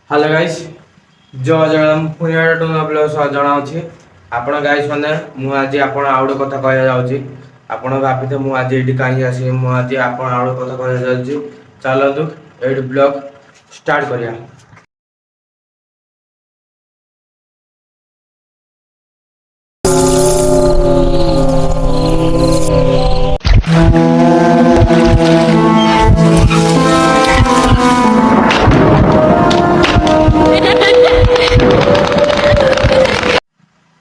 Hello guys, ଜୟ ଜଗନ୍ନାଥ। ପୁଣି ଗୋଟେ ନୂଆ ବ୍ଲଗ୍ ସହ ଜଣାଉଛି ଆପଣ ଗାଇସ୍ ମାନେ, ମୁଁ ଆଜି ଆପଣ ଆଉ ଗୋଟେ କଥା କହିବାକୁ ଯାଉଛି। ଆପଣ ଭାବିଥିବେ ମୁଁ ଆଜି ଏଇଠି କାହିଁକି ଆସିବି। ମୁଁ ଆଜି ଆପଣ ଆଉ ଗୋଟେ କଥା କହିବାକୁ ଯାଉଛି। ଚାଲନ୍ତୁ, ଏଇଠି ବ୍ଲଗ୍ ଷ୍ଟାର୍ଟ କରିବା।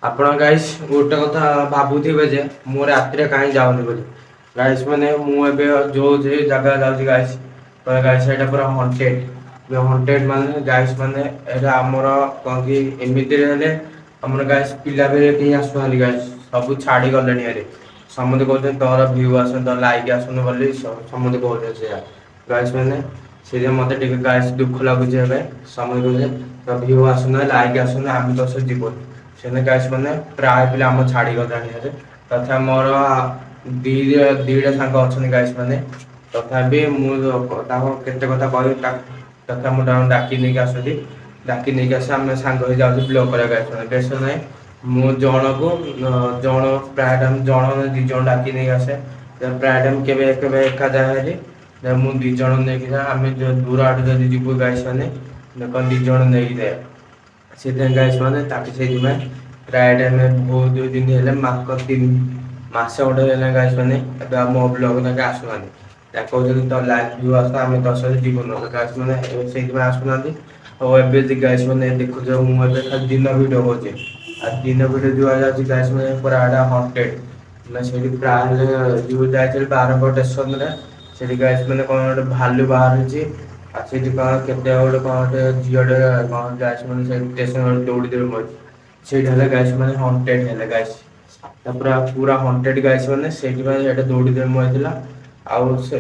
ଆପଣ ଗାଇସ୍ ଗୋଟେ କଥା ଭାବୁଥିବେ ଯେ ମୁଁ ରାତିରେ କାହିଁ ଯାଉନି ବୋଲି। ଗାଇସ୍ ମାନେ, ମୁଁ ଏବେ ଯୋଉ ଯେ ଜାଗା ଯାଉଛି ଗାଇସ୍, ଗାଇସ୍ ସେଇଟା ପୁରା ହଣ୍ଟେଡ୍। ହଣ୍ଟେଡ୍ ମାନେ ଗାଇସ୍ ମାନେ ଏଇଟା ଆମର କଣ କି ଏମିତିରେ ହେଲେ ଆମର ଗାଇସ୍ ପିଲା ବି କେହି ଆସୁନାହାନ୍ତି। ଗାଇସ୍ ସବୁ ଛାଡ଼ି ଗଲେଣି। ଆରେ ସମସ୍ତେ କହୁଛନ୍ତି ତୋର ଭିଉ ଆସୁନି, ତୋର ଲାଇକ୍ ଆସୁନି ବୋଲି ସମସ୍ତେ କହୁଛନ୍ତି। ସେଇଆ ଗାଇସ୍ ମାନେ, ସେଇଟା ମୋତେ ଟିକେ ଗାଇସ୍ ଦୁଃଖ ଲାଗୁଛି। ଏବେ ସମସ୍ତେ କହୁଛନ୍ତି ତ ଭିଉ ଆସୁନି, ଲାଇକ୍ ଆସୁନି, ଆମେ ତ ସେ ଯିବୁନି। ସେମିତି ଗାଇସ୍ ମାନେ ପ୍ରାୟ ପିଲା ଆମ ଛାଡ଼ି ଗଲେଣି। ହେଲେ ତଥା ମୋର ଦିଟା ସାଙ୍ଗ ଅଛନ୍ତି ଗାଇସ୍ ମାନେ, ତଥାପି ମୁଁ ତାଙ୍କୁ କେତେ କଥା କହିବି। ତଥା ମୁଁ ତାଙ୍କୁ ଡାକି ନେଇକି ଆସୁଛି, ଡାକି ନେଇକି ଆସି ଆମେ ସାଙ୍ଗ ହେଇ ଯାଉଛୁ ବ୍ଲଗ୍ କରିବାକୁ। ଗାଇସ୍ ମାନେ ବେଶ ନାହିଁ, ମୁଁ ଜଣକୁ ଜଣ ପ୍ରାୟ ଟାଇମ୍ ଜଣ ଦୁଇ ଜଣ ଡାକି ନେଇକି ଆସେ। ପ୍ରାୟ ଟାଇମ୍ କେବେ କେବେ ଏକା ଯାଏ ହେରି, ମୁଁ ଦୁଇ ଜଣ ନେଇକି ଯାଏ। ଆମେ ଦୂର ଆଡ଼େ ଯଦି ଯିବୁ ଗାଇସ୍ ମାନେ ଦେଖ, ଦୁଇ ଜଣ ନେଇକି ଯାଏ। ସେଥିପାଇଁ ଗାଇସ୍ ମାନେ ତାକୁ ସେଇଥିପାଇଁ ପ୍ରାୟ ଟାଇମ୍ ବହୁତ ଦିନ ହେଲେ ମାକ ତିନି ମାସ ଗୋଟେ ହେଲା ଗାଇସ୍ ମାନେ ଏବେ ଆଉ ମୋ ବ୍ଲଗ୍ ତାକେ ଆସୁନାହାନ୍ତି। ତାକୁ କହୁଛନ୍ତି ତ ଲାଇକ୍ ଭିଉ ଆସ, ଆମେ ଦଶ ଯିବୁନୁ। ଗାଇସ୍ ମାନେ ସେଇଥିପାଇଁ ଆସୁନାହାନ୍ତି। ଆଉ ଏବେ ଗାଇସ୍ ମାନେ ଦେଖୁଛ, ମୁଁ ଏବେ ଖାଲି ଦିନ ଭିଡ଼ିଓ କରୁଛି। ଆଉ ଦିନ ଭିଡ଼ିଓ ଯୋଉ ଯାଉଛି ଗାଇସ୍ ମାନେ ପୁରା ଏଇଟା ହଣ୍ଟେଡ୍ ମାନେ ସେଇଠି ପ୍ରାୟ ହେଲେ ଯୋଉ ଯାଇଥିଲି ବାରଙ୍ଗ ଷ୍ଟେସନରେ, ସେଠି ଗାଇସ୍ ମାନେ କ'ଣ ଗୋଟେ ଭାଲୁ ବାହାରିଛି। ଆଉ ସେଇଠି କ'ଣ କେତେ ଗୋଟେ କ'ଣ ଗୋଟେ ଝିଅଟେ କ'ଣ ଗାଇସ୍ ମାନେ ସେ ଷ୍ଟେସନ ଦୌଡ଼ି ଦୌଡ଼ି ମରିଛି। ସେଇଟା ହେଲା ଗାଇସ୍ ମାନେ ହଣ୍ଟେଡ୍ ହେଲା ଗାଇସ୍, ତାପରେ ପୁରା ହଣ୍ଟେଡ୍ ଗାଇସ୍ ମାନେ ସେଇଥିପାଇଁ ସେଇଟା ଦୌଡ଼ି ଦୌଡ଼ି ମରିଥିଲା। ଆଉ ସେ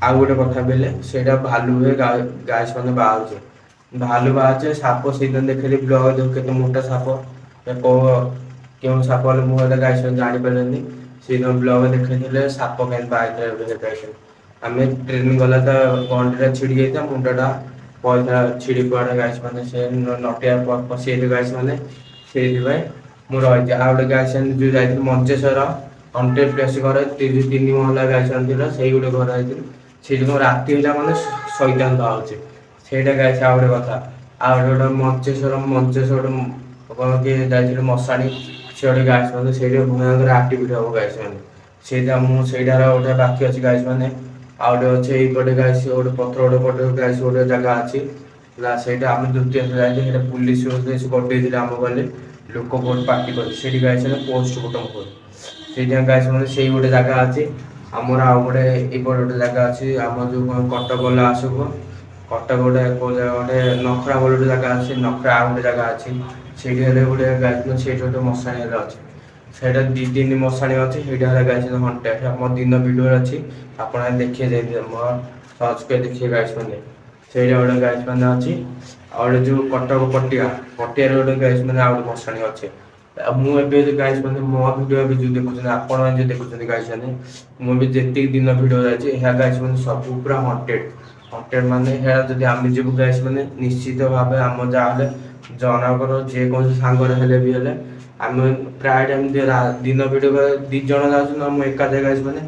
ଆଉ ଗୋଟେ କଥା କହିଲେ, ସେଇଟା ଭାଲୁ ହୁଏ ଗାଇସ୍ ମାନେ ବାହାରୁଛି, ଭାଲୁ ବାହାରୁଛି, ସାପ। ସେଇଦିନ ଦେଖିଲି ବ୍ଲଗ୍, କେତେ ମୋଟା ସାପ। କେଉଁ ସାପ ହେଲେ ମୁଁ ହେଲେ ଗାଇସ୍ ଜାଣିପାରିଲିନି। ସେଇଦିନ ବ୍ଲଗ୍ ଦେଖେଇଥିଲେ ସାପ କେମିତି ବାହାରିଥିଲା ଗାଇସ୍। ଆମେ ଟ୍ରେନ୍ ଗଲା ତ ଗଣ୍ଡିଟା ଛିଡ଼ି ଯାଇଥିଲା, ମୁଣ୍ଡଟା ପଇଥିଲା ଛିଡ଼ି କୁଆଡ଼େ। ଗାଇସ୍ ମାନେ ସେ ନଟିଆ ପଶିଯାଇଥିଲେ ଗାଇସ୍ ମାନେ, ସେଇଥିପାଇଁ ମୁଁ ରହିଛି। ଆଉ ଗୋଟେ ଗାଇସ୍, ଯୋଉ ଯାଇଥିଲି ମଞ୍ଚେଶ୍ୱର ହଣ୍ଟେଡ୍ ପ୍ଲେସ୍, ଘରେ ତିନି ମହଲା ଗାଇସ୍ ଥିଲା, ସେଇ ଗୋଟେ ଘର ଯାଇଥିଲି। ସେଇଠି କଣ ରାତି ହେଲା ମାନେ ସଇତାନ ବାହାରୁଛି, ସେଇଟା ଗାଇସ୍ ଆଉ ଗୋଟେ କଥା। ଆଉ ଗୋଟେ ମଞ୍ଚେଶ୍ୱର, ମଞ୍ଚେଶ୍ୱର କ'ଣ କି ଯାଇଥିଲି ମଶାଣି, ସେ ଗୋଟେ ଗାଇସ୍ ମାନେ ସେଇଠି ଭୟଙ୍କର ଆକ୍ଟିଭିଟି ହବ ଗାଇସ୍ ମାନେ। ସେଇଟା ମୁଁ ସେଇଟାର ଗୋଟେ ବାକି ଅଛି ଗାଇସ୍ ମାନେ। ଆଉ ଗୋଟେ ଅଛି ଏଇପଟେ ଗାଇସ୍, ଗୋଟେ ପଥର ଗୋଟେ ପଟେ ଗାଇସ୍ ଗୋଟେ ଜାଗା ଅଛି ହେଲା। ସେଇଟା ଆମେ ଦ୍ୱିତୀୟ ଥର ଯାଇଥିଲି, ସେଇଟା ପୁଲିସ ଗୋଡେଇଥିଲା ଆମକୁ ଗଲେ ଲୋକ ବହୁତ ପାଟି କଲେ। ସେଇଠି ଗାଇସ୍ ପୋଷ୍ଟମର୍ଟମ ହୁଏ। ସେଇଟା ଗାଇସ୍ ମାନେ ସେଇ ଗୋଟେ ଜାଗା ଅଛି ଆମର। ଆଉ ଗୋଟେ ଏଇପଟେ ଗୋଟେ ଜାଗା ଅଛି ଆମର, ଯୋଉ କ'ଣ କଟକ ଗଲା ଆସିବ, କଟକ ଗୋଟେ କେଉଁ ଜାଗା ଗୋଟେ ନଖରା ବୋଲି ଗୋଟେ ଜାଗା ଅଛି, ନଖରା ଆଉ ଗୋଟେ ଜାଗା ଅଛି। ସେଇଠି ହେଲେ ଗୋଟେ ଗାଇସ୍, ସେଇଠି ଗୋଟେ ମଶାଣି ହେଲେ ଅଛି। ସେଇଟା ଦୁଇ ତିନି ମଶାଣି ଅଛି। ସେଇଟା ହେଲା ଗାଇସ୍ ହଣ୍ଟେଡ୍। ମୋ ଦିନ ଭିଡ଼ିଓ ଅଛି, ଆପଣ ଦେଖିବେ ଯାଇକି ମୋ ସର୍ଚ୍ଚ କରି ଦେଖିବେ ଗାଇସ୍ ମାନେ। ସେଇଟା ଗୋଟେ ଗାଇସ୍ ମାନେ ଅଛି। ଆଉ ଗୋଟେ ଯୋଉ କଟକ ପଟିଆ, ପଟିଆରେ ଗୋଟେ ଗାଇସ୍ ମାନେ ଆଉ ଗୋଟେ ମଶାଣି ଅଛି। ଆଉ ମୁଁ ଏବେ ଗାଇସ୍ ମାନେ ମୋ ଭିଡ଼ିଓ ଏବେ ଯୋଉ ଦେଖୁଛନ୍ତି ଆପଣ, ଯୋଉ ଦେଖୁଛନ୍ତି ଗାଇସ୍ ମାନେ, ମୁଁ ବି ଯେତିକି ଦିନ ଭିଡ଼ିଓ ଯାଇଛି, ଏହା ଗାଇସ୍ ମାନେ ସବୁ ପୁରା ହଣ୍ଟେଡ୍। ହଣ୍ଟେଡ୍ ମାନେ ଏହା ଯଦି ଆମେ ଯିବୁ ଗାଇସ୍ ମାନେ, ନିଶ୍ଚିତ ଭାବେ ଆମ ଯାହାହେଲେ ଜଣଙ୍କର ଯେକୌଣସି ସାଙ୍ଗରେ ହେଲେ ବି ହେଲେ ଆମେ ପ୍ରାୟ ଟାଇମ୍ ଦିନ ଭିଡ଼ିଓ ଦୁଇ ଜଣ ଯାଉଛୁ ନା ମୁଁ ଏକା ଯାଏ ଗାଇସ୍ ମାନେ।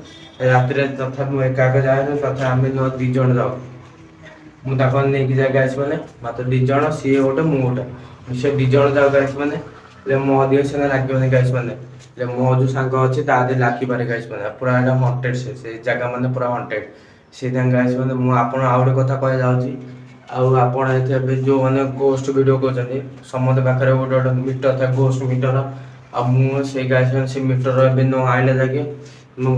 ରାତିରେ ତଥାପି ମୁଁ ଏକା ଏକା ଯାଏନି, ତଥାପି ଆମେ ଦୁଇ ଜଣ ଯାଉ। ମୁଁ ତାକୁ ନେଇକି ଯାଏ ଗାଇସ୍ ମାନେ, ମାତ୍ର ଦୁଇ ଜଣ, ସିଏ ଗୋଟେ ମୁଁ ଗୋଟେ, ସେ ଦୁଇ ଜଣ ଯାଉ ଗାଇସ୍ ମାନେ। ହେଲେ ମୋ ଦେହ ସିନା ଲାଗିବନି ଗାଇସ୍ ମାନେ, ହେଲେ ମୋ ଯୋଉ ସାଙ୍ଗ ଅଛି ତା ଦେହରେ ଲାଗିପାରେ ଗାଇସ୍ ମାନେ। ପୁରା ଏଇଟା ହଣ୍ଟେଡ୍, ସେ ଜାଗା ମାନେ ପୁରା ହଣ୍ଟେଡ୍। ସେଇଥିପାଇଁ ଗାଇସ୍ ମାନେ ମୁଁ ଆପଣ ଆଉ ଗୋଟେ କଥା କହିବାକୁ ଯାଉଛି। ଆଉ ଆପଣ ଏଠି ଏବେ ଯେଉଁମାନେ ଗୋଷ୍ଟ ଭିଡ଼ିଓ କରୁଛନ୍ତି, ସମସ୍ତେ ପାଖରେ ଗୋଟେ ଗୋଟେ ମିଟର ଥାଏ, ଗୋଷ୍ଟ ମିଟର। ଆଉ ମୁଁ ସେଇ ଗାଇସ୍ ମାନେ ସେ ମିଟର ଏବେ ନ ଆଣିଲେ ଯାକେ ମୁଁ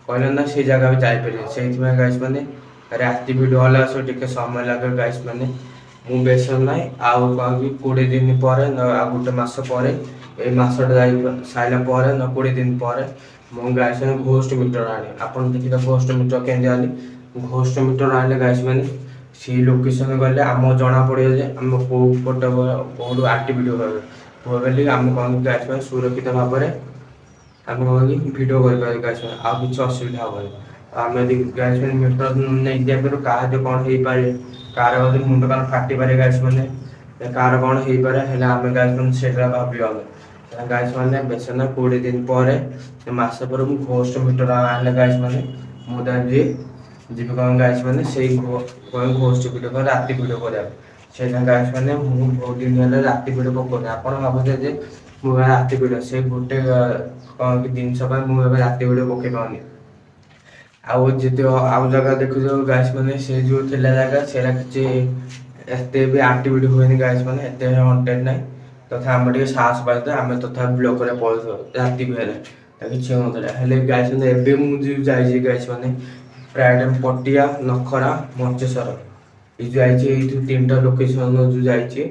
କହିଲେ ନା ସେଇ ଜାଗା ବି ଯାଇପାରିବି। ସେଇଥିପାଇଁ ଗାଇସ୍ ମାନେ ରାତି ଭିଡ଼ିଓ ହେଲା ସବୁ ଟିକେ ସମୟ ଲାଗେ ଗାଇସ୍ ମାନେ। ମୁଁ ବେସନ ନାହିଁ ଆଉ କ'ଣ କି 20 ଦିନ ପରେ ନ ଆଉ ଗୋଟେ ମାସ ପରେ, ଏଇ ମାସଟା ଯାଇ ସାରିଲା ପରେ ନ 20 ଦିନ ପରେ ମୁଁ ଗାଇସ୍ ମାନେ ଘୋଷ୍ଟ ମିଟର ଆଣେ। ଆପଣ ଦେଖିଲେ ଘୋଷ୍ଟ ମିଟର କେମିତି ଆଣିଲି। ଘୋଷ୍ଟ ମିଟର ଆଣିଲେ ଗାଇସ୍ ମାନେ ସେଇ ଲୋକେସନ୍ ଗଲେ ଆମକୁ ଜଣା ପଡ଼ିବ ଯେ ଆମେ କେଉଁ ପଟ କେଉଁଠୁ ଆକ୍ଟିଭିଟି ହୁଏ ବୋଲି ଆମେ କ'ଣ ଗାଇସ୍ ମାନେ ସୁରକ୍ଷିତ ଭାବରେ ଆମେ କ'ଣ କି ଭିଡ଼ିଓ କରିପାରିବୁ ଗାଇସ୍ ମାନେ, ଆଉ କିଛି ଅସୁବିଧା ହେବନି। ଆଉ ଆମେ ଯଦି ଗାଇସ୍ ମାନେ ମିଟର ନେଇକି ଯାଇପାରିବୁ, କାହା ସହିତ କ'ଣ ହେଇପାରେ। କାହାର ଯଦି ମୁଣ୍ଡ କାନ ଫାଟିପାରେ ଗାଇସ୍ ମାନେ, କାହାର କ'ଣ ହେଇପାରେ। ହେଲେ ଆମେ ଗାଇସ୍ ମାନେ ସେଇଟା ଭାବିବାନି ଗାଇସ୍ ମାନେ। ବେଶୀ ନା 20 ଦିନ ପରେ, ମାସ ପରେ ମୁଁ ଘୋଷ୍ଟ ମିଟର ଆଣିଲେ ଗାଇସ୍ ମାନେ, ମୁଁ ଯିବି ଯିବି କ'ଣ ଗାଇସ୍ ମାନେ, ସେଇ କ'ଣ ଘୋଷ୍ଟ ଭିଡ଼ିଓ, କ'ଣ ରାତି ଭିଡ଼ିଓ କରିବାକୁ। ସେଇଟା ଗାଇସ୍ ମାନେ, ମୁଁ ବହୁତ ଦିନ ହେଲା ରାତି ଭିଡ଼ିଓ ପକଉନି। ଆପଣ ଭାବୁଥିବେ ଯେ ମୁଁ ରାତି ଭିଡ଼ିଓ, ସେ ଗୋଟେ କ'ଣ କି ଜିନିଷ ପାଇଁ ମୁଁ ଏବେ ରାତି ଭିଡ଼ିଓ ପକେଇ ପାରୁନି। ଆଉ ଯେତେ ଆଉ ଜାଗା ଦେଖୁଛ ଗାଇସ୍ ମାନେ, ସେ ଯେଉଁ ଥିଲା ଜାଗା, ସେଇଟା କିଛି ଏତେ ବି ଆକ୍ଟିଭିଟି ହୁଏନି ଗାଇସ୍ ମାନେ, ଏତେ ହଣ୍ଟେଡ୍ ନାହିଁ। ତଥା ଆମେ ଟିକେ ସାହସ ପାଇଥିଲେ ଆମେ ତଥାପି ବ୍ଲଗ୍ କରିବା ପଳଉଥିଲୁ, ରାତି ବି ହେଲେ ତା କିଛି ହେଉନଥିଲା। ହେଲେ ଗାଇସ୍ ମାନେ, ଏବେ ମୁଁ ଯେଉଁ ଯାଇଛି ଗାଇସ୍ ମାନେ, ପ୍ରାୟ ଟାଇମ୍ ପଟିଆ, ନଖରା, ମଞ୍ଚେଶ୍ୱର ଏଇ ଯେଉଁ ଯାଇଛି, ଏଇ ଯେଉଁ ତିନିଟା ଲୋକେସନ୍ ଯେଉଁ ଯାଇଛି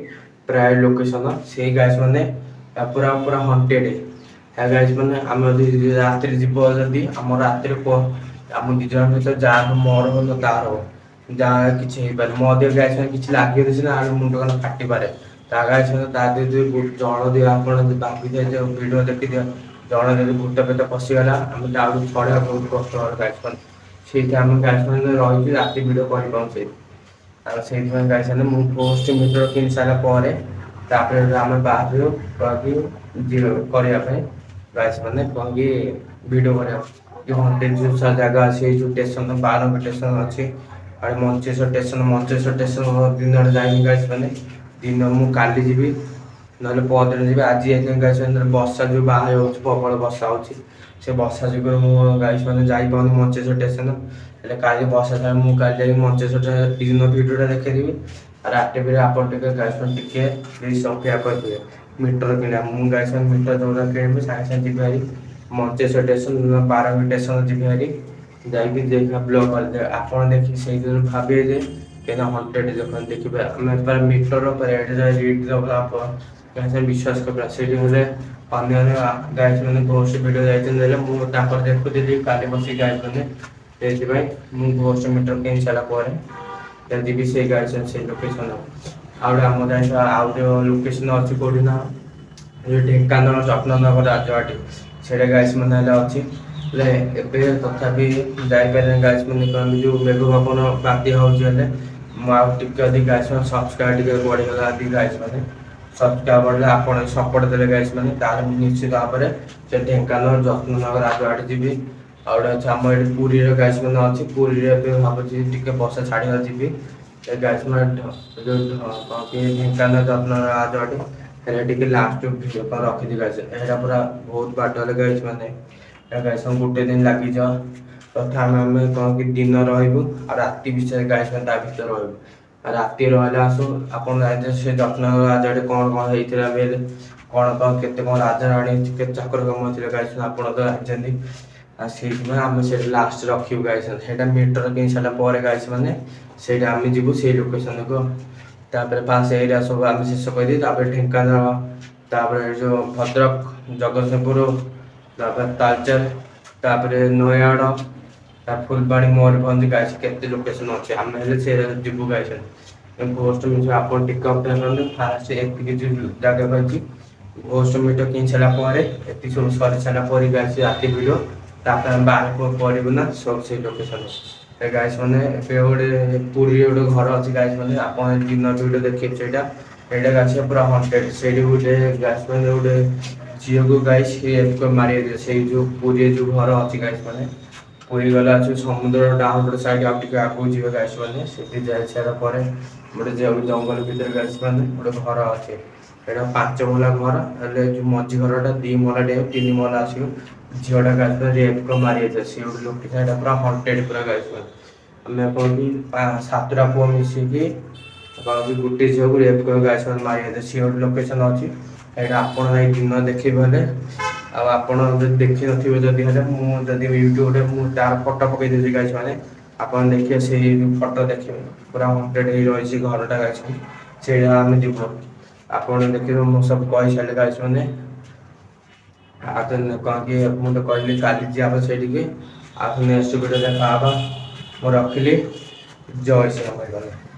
ପ୍ରାୟ ଲୋକେସନ୍, ସେଇ ଗାଇସ୍ ମାନେ ପୁରା ପୁରା ହଣ୍ଟେଡ୍ ଗାଇସ୍ ମାନେ। ଆମେ ଯଦି ରାତିରେ ଯିବ, ଯଦି ଆମ ରାତିରେ ଆମ 2 ଜଣ ଭିତରେ ଯାହାର ମୋର ହବ ନା ତାର ହବ, ଯାହା କିଛି ହେଇପାରେ। ମୋ ଦେହ ଗାଇସ୍ ମାନେ କିଛି ଲାଗିଲେ ସିନା, ଆହୁରି ମୁଣ୍ଡ କାନ ଫାଟିପାରେ ତା ଗାଇସ୍ ମାନେ। ତା ଦେହରେ ଯଦି ଜଣ ଦିଅ, ଆପଣ ଯଦି ଭାବିଥିବେ ଯେ ଭିଡ଼ିଓ ଦେଖିଦିଅ, ଜଣ ଯଦି ଭୂତ ପେତ ପଶିଗଲା, ଆମେ ତାଠୁ ଛଡ଼େଇବା ବହୁତ କଷ୍ଟ ହବ ଗାଇସ୍ ମାନେ। ସେଇଠି ଆମେ ଗାଇସ୍ ମାନେ ରହିଛୁ, ରାତି ଭିଡ଼ିଓ କରିପାରୁ ସେଇଠି। ଆଉ ସେଇଥିପାଇଁ ଗାଇସ୍ ମାନେ, ମୁଁ ଘୋଷ୍ଟ ମିଟର କିଣି ସାରିଲା ପରେ ତାପରେ ଆମେ ବାହାରିଲୁ କି କରିବା ପାଇଁ ଗାଇସ୍ ମାନେ, କ'ଣ କି ଭିଡ଼ିଓ କରିବା କି ହଣ୍ଟେଡ୍ ଯେଉଁ ଜାଗା ଅଛି। ଏଇ ଯେଉଁ ଷ୍ଟେସନ, ବାରଙ୍ଗ ଷ୍ଟେସନ ଅଛି ଆଉ ମଞ୍ଚେଶ୍ୱର ଷ୍ଟେସନ। ମଞ୍ଚେଶ୍ୱର ଷ୍ଟେସନ ଦିନରେ ଯାଇନି ଗାଇସ୍ ମାନେ, ଦିନ ମୁଁ କାଲି ଯିବି, ନହେଲେ ପରଦିନ ଯିବି। ଆଜି ଯାଇଥିଲି ଗାଇସ୍ ମାନେ, ବର୍ଷା ଯେଉଁ ବାହାରେ ହେଉଛି, ପ୍ରବଳ ବର୍ଷା ହେଉଛି, ସେ ବର୍ଷା ଯୋଗୁଁ ମୁଁ ଗାଇସ୍ ମାନେ ଯାଇପାରୁନି ମଞ୍ଚେଶ୍ୱର ଷ୍ଟେସନ। ହେଲେ କାଲି ବର୍ଷା ଛାଡ଼ିଲେ ମୁଁ କାଲି ଯାଇକି ମଞ୍ଚେଶ୍ୱର ଦିନ ଭିଡ଼ିଓଟା ଦେଖେଇଦେବି। ଆଉ ରାତି ଭିଡ଼ିଓ ଆପଣ ଟିକେ ଗାଇସ୍ ମାନେ ଟିକେ ପ୍ଲିଜ୍ ଅପେକ୍ଷା କରିଥିବେ। ମିଟର କିଣିବା, ମୁଁ ଗାଇସ୍ ମାନେ ମିଟର ଯେଉଁଟା କିଣିବି, ସାଙ୍ଗେ ସାଙ୍ଗେ ଯିବି ଭାରି ମଞ୍ଚେଶ୍ୱର ଷ୍ଟେସନ, ବାରଙ୍ଗ ଷ୍ଟେସନ ଯିବି ଭାରି, ଯାଇକି ଦେଖା ବ୍ଲଗ୍ କରିଦେବେ। ଆପଣ ଦେଖି ସେଇଦିନ ଭାବିବେ ଯେ କେନା ହଣ୍ଟେଡ୍। ଦେଖନ୍ତୁ, ଦେଖିବେ, ଆମେ ପୁରା ମିଟର ରେଟ୍ ରେଟ୍ ଦେବ, ଆପଣ ଗାଇସ୍ ବିଶ୍ୱାସ କରିବେ। ସେଇଠି ହେଲେ ଅନ୍ୟ ଗାଇସ୍ ମାନେ ଘୋଷ୍ଟ ଭିଡ଼ିଓ ଯାଇଛନ୍ତି, ହେଲେ ମୁଁ ତାଙ୍କର ଦେଖୁଥିଲି କାଲି ବସିକି ଗାଇସ୍ ମାନେ। ସେଇଥିପାଇଁ ମୁଁ ଘୋଷ୍ଟ ମିଟର କିଣି ସାରିଲା ପରେ ଯିବି ସେଇ ଗାଇସ୍ ସେଇ ଲୋକେସନ୍। ଆଉ ଗୋଟେ ଆମ ଯାଇଥିବା ଆଉ ଗୋଟେ ଲୋକେସନ୍ ଅଛି, କେଉଁଠି ନା ଏ ଢେଙ୍କାନାଳ ଯତ୍ନନଗର ରାଜବାଟୀ, ସେଇଟା ଗାଇସ୍ ମାନେ ହେଲେ ଅଛି। ହେଲେ ଏବେ ତଥାପି ଯାଇପାରିଲେନି ଗାଇସ୍ ମାନେ, କ'ଣ ଯେଉଁ ମେଘ ପବନ ବାତ୍ୟା ହେଉଛି। ହେଲେ ମୁଁ ଆଉ ଟିକେ ଅଧିକ ଗାଇସ୍ ମାନେ ସବସ୍କ୍ରାଇବ୍ ଟିକେ ବଢ଼ିଗଲା, ଅଧିକ ଗାଇସ୍ ମାନେ ସବସ୍କ୍ରାଇବ୍ ବଢ଼ିଲେ, ଆପଣ ସପୋର୍ଟ ଦେଲେ ଗାଇସ୍ ମାନେ, ତାହେଲେ ମୁଁ ନିଶ୍ଚିତ ଭାବରେ ସେ ଢେଙ୍କାନାଳ ଯତ୍ନନଗର ରାଜବାଟୀ ଯିବି। ଆଉ ଗୋଟେ ଅଛି ଆମ ଏଠି ପୁରୀର ଗାଇସ୍ ମାନେ ଅଛି। ପୁରୀରେ ଏବେ ଭାବୁଛି ଟିକେ ବର୍ଷା ଛାଡ଼ିବା ଯିବି। ଏ ଗାଇସ୍ ମାନେ, ଯେଉଁ କ'ଣ କି ଢେଙ୍କାନାଳ ଯତ୍ନନଗର ରାଜବାଟୀ ହେଲେ ଟିକେ ଲାଷ୍ଟ ଭିଡ଼ିଓ କ'ଣ ରଖିଛି ଗାଇସ୍। ଏଇଟା ପୁରା ବହୁତ ବାଟ ହେଲେ ଗାଇସ୍ ମାନେ, ଏଇଟା ଗାଇସ୍ ଗୋଟେ ଦିନ ଲାଗିଯିବ। ତଥା ଆମେ କ'ଣ କି ଦିନ ରହିବୁ ଆଉ ରାତି ବିଷୟରେ ଗାଇସ୍ ମାନେ ତା ଭିତରେ ରହିବୁ। ଆଉ ରାତି ରହିଲେ ଆସୁ, ଆପଣ ଜାଣିଥିବେ ସେ ଯତ୍ନନଗର ରାଜବାଟୀ କ'ଣ କ'ଣ ହେଇଥିଲା ବି, ହେଲେ କ'ଣ କ'ଣ କେତେ କ'ଣ ରାଜାରାଣୀ କେତେ ଚାକର କାମ ଥିଲେ ଗାଇସ୍, ଆପଣ ତ ଜାଣିଛନ୍ତି। ଆଉ ସେଇଥିପାଇଁ ଆମେ ସେଇଟା ଲାଷ୍ଟ ରଖିବୁ ଗାଇସ୍। ସେଇଟା ମିଟର କିଣି ସାରିଲା ପରେ ଗାଇସ୍ ମାନେ, ସେଇଟା ଆମେ ଯିବୁ ସେଇ ଲୋକେସନକୁ। ତାପରେ ଫାଷ୍ଟ ଏରିଆ ସବୁ ଆମେ ଶେଷ କରିଦେଇ, ତାପରେ ଢେଙ୍କାନାଳ, ତାପରେ ଯେଉଁ ଭଦ୍ରକ, ଜଗତସିଂହପୁର, ତାପରେ ତାଳଚେର, ତାପରେ ନୟାଗଡ଼, ତା ଫୁଲବାଣୀ, ମୟୂରଭଞ୍ଜ, ଗାଇସ୍ କେତେ ଲୋକେସନ ଅଛି। ଆମେ ହେଲେ ସେ ଯିବୁ ଗାଇସ୍। ଘୋଷ୍ଟ ମିଟର ଆପଣ ଟିକେ ଅପେକ୍ଷା କରନ୍ତୁ। ଫାଷ୍ଟ ଏତିକି ଯେଉଁ ଜାଗା କହିଛି, ଘୋଷ୍ଟ ମିଟର କିଣି ସାରିଲା ପରେ, ଏତିକି ସବୁ ସରି ସାରିଲା ପରେ ଗାଇସ୍ ରାତି ଭିଡ଼ିଓ ତାପରେ ଆମେ ବାହାରକୁ କରିବୁ ନା ସବୁ ସେଇ ଲୋକେସନ। ଗାଇସ୍ ମାନେ, ଏବେ ଗୋଟେ ପୁରୀରେ ଗୋଟେ ଘର ଅଛି ଗାଇସ୍ ମାନେ, ଆପଣ ଦିନ ଭିଡ଼ିଓ ଦେଖିବେ ସେଇଟା। ଏଇଟା ଗାଇସ୍ ପୁରା ହଣ୍ଟେଡ୍। ସେଇଠି ଗୋଟେ ଗାଇସ୍ ମାନେ, ଗୋଟେ ଝିଅକୁ ଗାଇସ୍ ମାରି ଦେଇଥିଲେ ସେଇ ଯେଉଁ ପୁରୀରେ ଯେଉଁ ଘର ଅଛି ଗାଇସ୍ ମାନେ। ପୁରୀ ଗଲେ ଅଛି ସମୁଦ୍ର ଡାଉନ ସାଇଡ୍, ଆଉ ଟିକେ ଆଗକୁ ଯିବେ ଗାଇସ୍ ମାନେ, ସେଠି ଯାଇ ସାରିଲା ପରେ ଗୋଟେ ଜଙ୍ଗଲ ଭିତରେ ଗାଇସ୍ ମାନେ ଗୋଟେ ଘର ଅଛି। ଏଇଟା 5 ମହଲା ଘର, ହେଲେ ଯୋଉ ମଝି ଘରଟା 2 ମହଲା ଡେଇଁ 3 ମହଲା ଆସିବ। ଝିଅଟା ଗାଇସ୍ ମାନେ ରେପ୍ ମାରି ଯାଇଥିଲା। ସେ ଗୋଟେ ଲୋକେସନ୍, ଏଇଟା ପୁରା ହଣ୍ଟେଡ୍ ପୁରା ଗାଇସ୍ ମାନେ। ଆମେ କ'ଣ କି ସାତଟା ପୁଅ ମିଶିକି କ'ଣ କି ଗୋଟେ ଝିଅକୁ ରେପ୍ କରି ଗାଇସ୍ ମାନେ ମାରି ଯାଇଥିଲେ। ସିଏ ଗୋଟେ ଲୋକେସନ୍ ଅଛି। ଏଇଟା ଆପଣ ଯାଇ ଦିନ ଦେଖିବେ। ହେଲେ ଆଉ ଆପଣ ଯଦି ଦେଖିନଥିବେ ଯଦି, ହେଲେ ମୁଁ ଯଦି ୟୁଟ୍ୟୁବରେ ମୁଁ ତାର ଫଟୋ ପକେଇ ଦେଉଛି ଗାଇସ୍ ମାନେ, ଆପଣ ଦେଖିବେ, ସେଇ ଫଟୋ ଦେଖିବେ, ପୁରା ହଣ୍ଟେଡ୍ ହେଇ ରହିଛି ଘରଟା ଗାଇସ୍ ମାନେ। ସେଇଟା ଆମେ ଯିବୁ, ଆପଣ ଦେଖିବେ। ମୁଁ ସବୁ କହିସାରିଲି ଗାଇସ୍ ମାନେ। ଆଉ ତ କ'ଣ କି ମୁଁ ତ କହିଲି କାଲି ଯିବା ସେଇଠିକି। ଆଉ ନେକ୍ସଟ ଭିଡ଼ିଓ ଦେଖା ହବା। ମୁଁ ରଖିଲି, ଜୟ ଶ୍ରୀ ରାମ ଭାଇ।